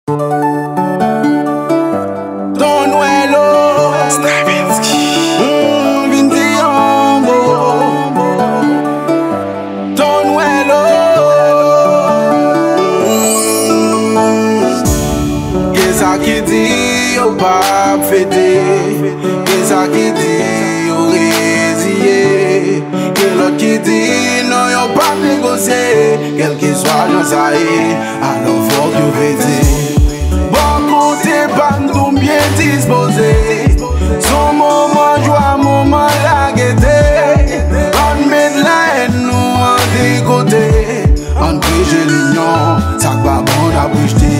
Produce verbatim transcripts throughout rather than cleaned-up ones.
Ton Nwèlo, Stavinsky, mm, vin di yon mo. Ton Nwèlo, mm. Gen sa ki di yo p ap fete, gen sa ki di yo reziye, gen lòt ki di non, yo p ap negosye, kèlkeswa jan sa ye. Alò fòk yo fete. Bò kote pa m tou m byen dispoze. Se yon moman jwa, moman lagete. Ann met lahèn nou an de kote. Ann preche linyon, sa k pa bon n ap rejte.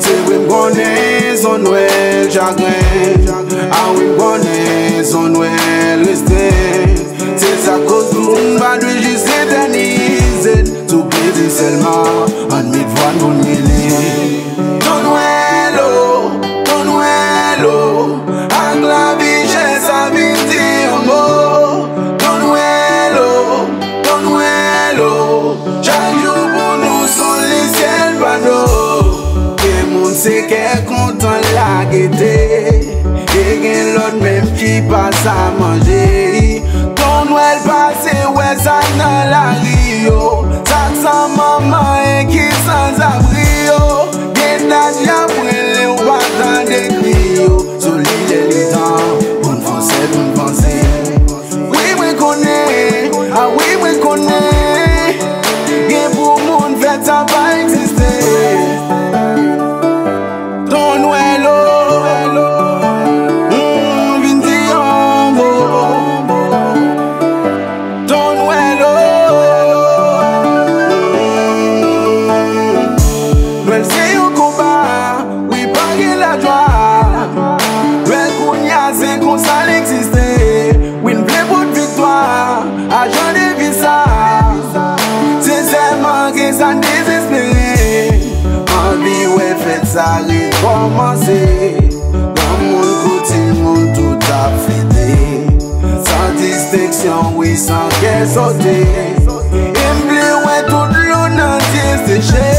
Se vre m konnen se yon Nwèl chagren. A wi, m konnen se yon Nwèl restren. Se sa k koz pou n pa dwe jis etènize sou plezi sèlman. Ann met vwa n pou n rele. Ton Nwèlo, Ton Nwèlo, ak lavi chè sa vin di yon mo. Ton Nwèlo, Ton Nwèlo, chak jou pou nou se yon lisyèl pa dlo. Gen moun se kè kontan lagete. E gen lòt menm ki pa sa manje. Ton Nwèl pase wè sa nan lari yo. Sa k san manman e ki sanzabri yo. Gen dat y ap rele w pa tande kri yo. Sou li lè li tan pou n fè yon sèl, pou n panse. Wi, mwen konnen, a wi, mwen konnen. Gen pou moun fèt sa pa egziste. Ton Nwèlo, mm, vin di yon mo. Ton Nwèlo, mm. Nwèl se yon konba, wi, pa gen lajwa. Nwèl kounye a se konsa l egziste. Wi, n vle pote viktwa a jan de vi sa. Sensèman, gen sa n dezespere. Anvi wè fèt sa rekòmanse. Granmoun kou timoun, tout ap fete. San distenksyon, wi, san kè sote. E m vle wè tout dlo nan zye seche.